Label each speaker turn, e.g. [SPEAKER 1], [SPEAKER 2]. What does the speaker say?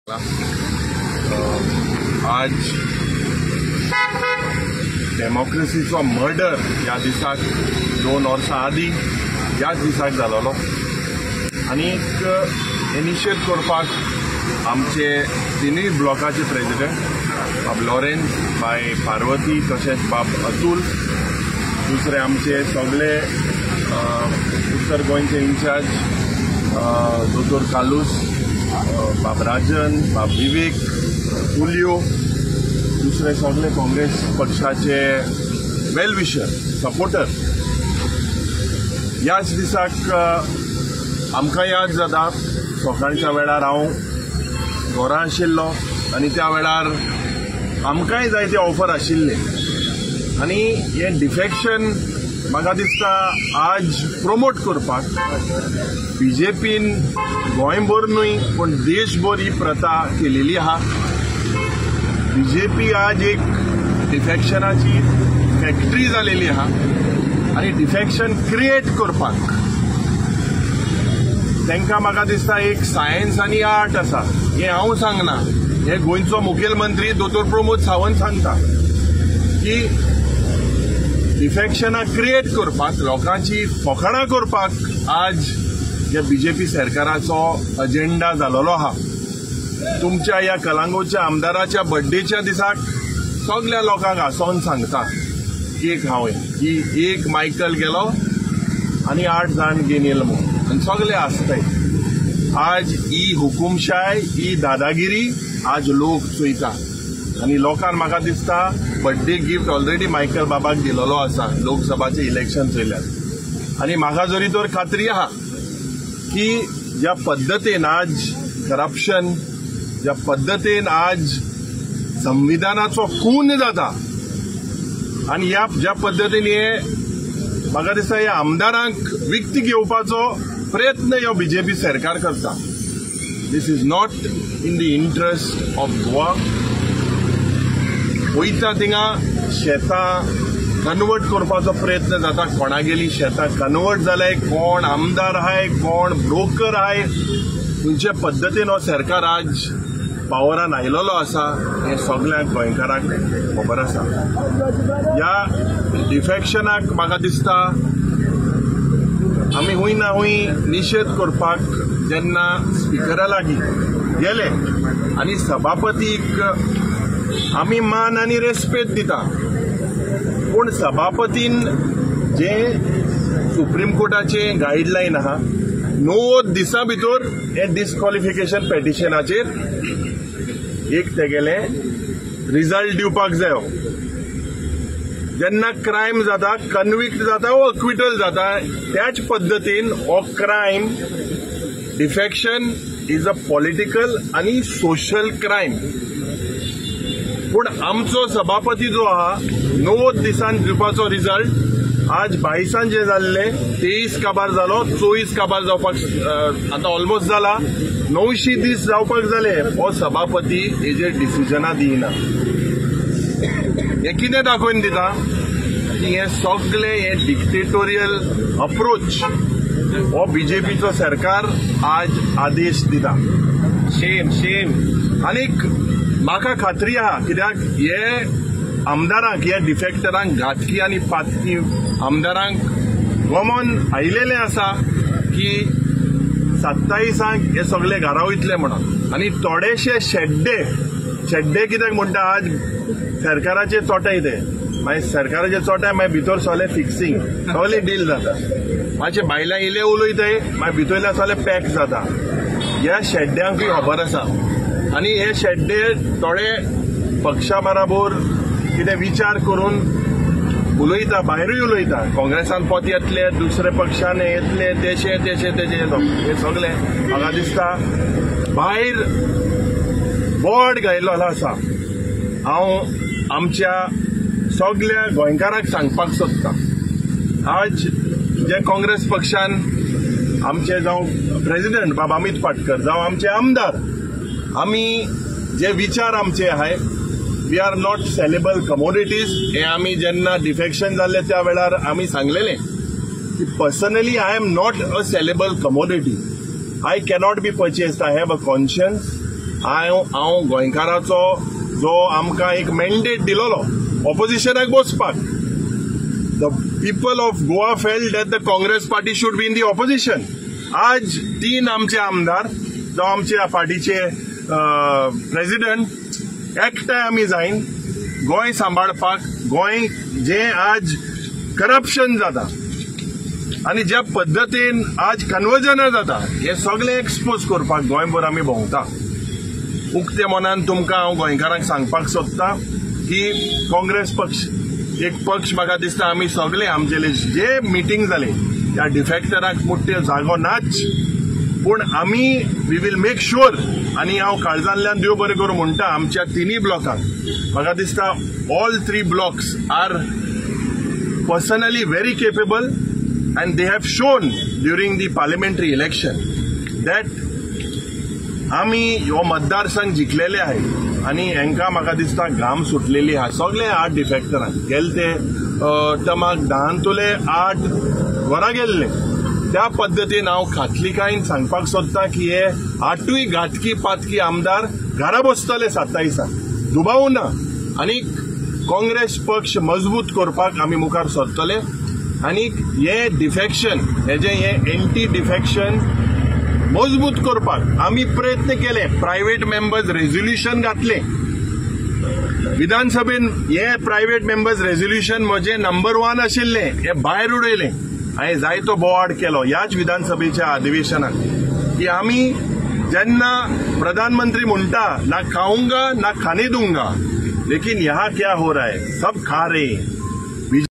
[SPEAKER 1] आज डेमोक्रेसीचो मर्डर ह्या दिसाक 2 वर्सां आदीं ह्याच दिसाक जालोलो आनीक हे निशेध करपाक आमचे तिनूय ब्लॉकाचे प्रेजिडेंट बाब लॉरेन्स, बाय पार्वती तशेंच बाब अतुल, दुसरे आमचे सगळे उत्तर गोंयचे इन्चार्ज दोतोर कालूस, बाब राजन, बाब विवेक तुलियो, दुसरे सगळे काँग्रेस पक्षाचे वेल विशर सपोर्टर. ह्याच दिसाक आमकां याद जाता सकाळच्या वेळार हांव घरा आशिल्लो आनी त्या वेळार आमकांय जायते ऑफर आशिल्ले आनी हें डिफेक्शन म्हाका दिसता आज प्रमोट करपाक बीजेपीन गोंयभर न्हय पूण देशभर ही प्रथा केलेली आहा. बीजेपी आज एक डिफेक्शनाची फॅक्टरी जालेली आहा आनी डिफेक्शन क्रिएट करपाक तांकां म्हाका दिसता एक सायन्स आनी आर्ट आसा. हें हांव सांगना, हें गोंयचो मुखेलमंत्री दोतोर प्रमोद सावंत सांगता की डिफेक्शनां क्रिएट करपाक, लोकांची फकाणां करपाक आज ह्या बीजेपी सरकाराचो अजेंडा जालोलो आहा. तुमच्या ह्या कलांगूटच्या आमदाराच्या बड्डेच्या दिसाक सगल्या लोकांक हांसोन सांगता एक हांव की एक मायकल गेलो आनी 8 जाण घेवन येयलो म्हूण आनी सगले आसताय. आज ही हुकुमशाय, ही दादागिरी आज लोक चोयता आनी लोकांक म्हाका दिसता बड्डे गिफ्ट ऑलरेडी मायकल बाबाक दिलेलो आसा लोकसभाचें इलेक्शन चोयल्यार. आनी म्हाका जरी तर खात्री आहा की ज्या पद्दतीन आज करप्शन, ज्या पद्दतीन आज संविधानाचो खून जाता आनी ह्या ज्या पद्दतीन हे म्हाका दिसता ह्या आमदारांक विकती घेवपाचो प्रयत्न ह्यो बीजेपी सरकार करता. This is not in the interest of Goa. वयता थिंगा शेतां कन्वर्ट करपाचो प्रयत्न जाता. कोणागेली शेतां कन्वर्ट जाल्यार कोण आमदार आहाय, कोण ब्रोकर आहाय, खंयचे पद्दतीन हो सरकार आज पावरान आयलेलो आसा हें सगळ्यांक गोंयकारांक खबर आसा. ह्या डिफेक्शनाक म्हाका दिसता आमी हूंय ना हूंय निशेध करपाक जेन्ना स्पिकरा लागीं गेले आनी सभापतीक आमी मान आनी रेस्पेद दिता, पूण सभापतीन जे सुप्रीम कोर्टाचे गायडलायन आहा 90 दिसां भितर हें डिस्क्वॉलिफिकेशन पेटिशनाचेर एक तेगेलें रिजल्ट दिवपाक जायो. जेन्ना क्रायम जाता, कन्विक्ट जाता वो अक्विटल जाता, त्याच पद्दतीन हो crime defection is a political आनी सोशल क्रायम. पूण आमचो सभापती जो आहा 90 दिसान दिवपाचो रिजल्ट आज 22 जे जाल्ले 23 काबार जालो, 24 काबार जावपाक आतां ऑलमोस्ट जाला, 900 दीस जावपाक जाले हो सभापती हेजेर डिसिजनां दिना. हें कितें दाखोवन दिता की हें सगळें हें डिक्टेटोरियल अप्रोच हो बीजेपीचो सरकार आज आदेश दिता.
[SPEAKER 2] Shem Shem.
[SPEAKER 1] आनीक म्हाका खात्री आहा कित्याक हे आमदारांक, ह्या डिफेक्टरांक घातकी आनी पातकी आमदारांक गमोन आयिल्लें आसा की 27 हे सगळे घरा वयतले म्हणून. आनी थोडेशे शेड्डे, शेड्डे कित्याक म्हणटा आज सरकाराचे चोटाय ते, मागीर सरकाराचे चोटाय मागीर भितर सगळें फिक्सिंग, सगळें डील जाता. मातशे भायल्यान इल्लें उलयताय मागीर भितरल्यान सगळें पॅक जाता. ह्या शेड्ड्यांकूय खबर आसा आनी हे शेड्डे थोडे पक्षा बराबर कितें विचार करून उलयता, भायरूय उलयता. काँग्रेसान पोत येतले, दुसरे पक्षान येतले, तेशे तेशे तेशे हे सगळे म्हाका दिसता भायर बोर्ड घायल्लो आसा. हांव आमच्या सगल्या गोंयकारांक सांगपाक सोदता आज जे काँग्रेस पक्षान आमचे जावं प्रेजिडेंट बाब अमित पाटकर जावं आमचे आमदार, आमी जे विचार आमचे आहाय, we are not sellable commodities. हे आमी जेन्ना डिफेक्शन जाल्लें त्या वेळार आमी सांगलेलें की personally I am not a sellable commodity, I cannot be purchased, I have a conscience. हांव गोंयकाराचो जो आमकां एक मॅन्डेट दिलोलो ऑपोजिशनाक बसपाक, the people of Goa felt that the Congress party should be in the opposition. आज 3 आमचे आमदार जावं आमच्या पार्टीचे प्रेसिडेंट एकठांय आमी जायन गोंय सांबाळपाक, गोंय जें आज करप्शन जाता आनी ज्या पद्दतीन आज कन्वर्जनां जाता हें सगळें एक्सपोज करपाक गोंयभर आमी भोंवता. उक्ते मनान तुमकां हांव गोंयकारांक सांगपाक सोदता की काँग्रेस पक्ष एक पक्ष म्हाका दिसता आमी सगळे आमचेले जे मिटींग जाले त्या डिफेक्टरांक मोठे जागो नाच, पूण आमी we will make sure. आनी हांव काळजांतल्यान देव बरें करूं म्हणटा आमच्या तिनूय ब्लॉकांक, म्हाका दिसता all 3 blocks are personally very capable and they have shown during the parliamentary election that आमी हो मतदारसंघ जिखलेले आहे आनी हांकां म्हाका दिसता घाम सुटलेली आहा. सगळे 8 डिफेक्टरांक गेले ते टर्माक 10 8 घरा गेल्ले. त्या पद्दतीन हांव खातलिकायेन सांगपाक सोदता की हे 8 घातकी पातकी आमदार घरा बसतले 27 दुबाव ना. आनी काँग्रेस पक्ष मजबूत करपाक आमी मुखार सरतले आनी हे डिफेक्शन हेजें हे एंटी डिफेक्शन मजबूत करपाक आमी प्रयत्न केले. प्रायव्हेट मेंबर्स रेझोल्युशन घातले विधानसभेन, हे प्रायव्हेट मेंबर्स रेझोल्युशन म्हजें नंबर 1 आशिल्लें, हे भायर उडयलें. हांवें जायतो बोवाड केलो ह्याच विधानसभेच्या अधिवेशनाक की आमी जेन्ना प्रधानमंत्री म्हणटा ना खाऊंगा ना खाने दूंगा, लेकिन यहाँ क्या हो रहा है, सब खा रहे हैं.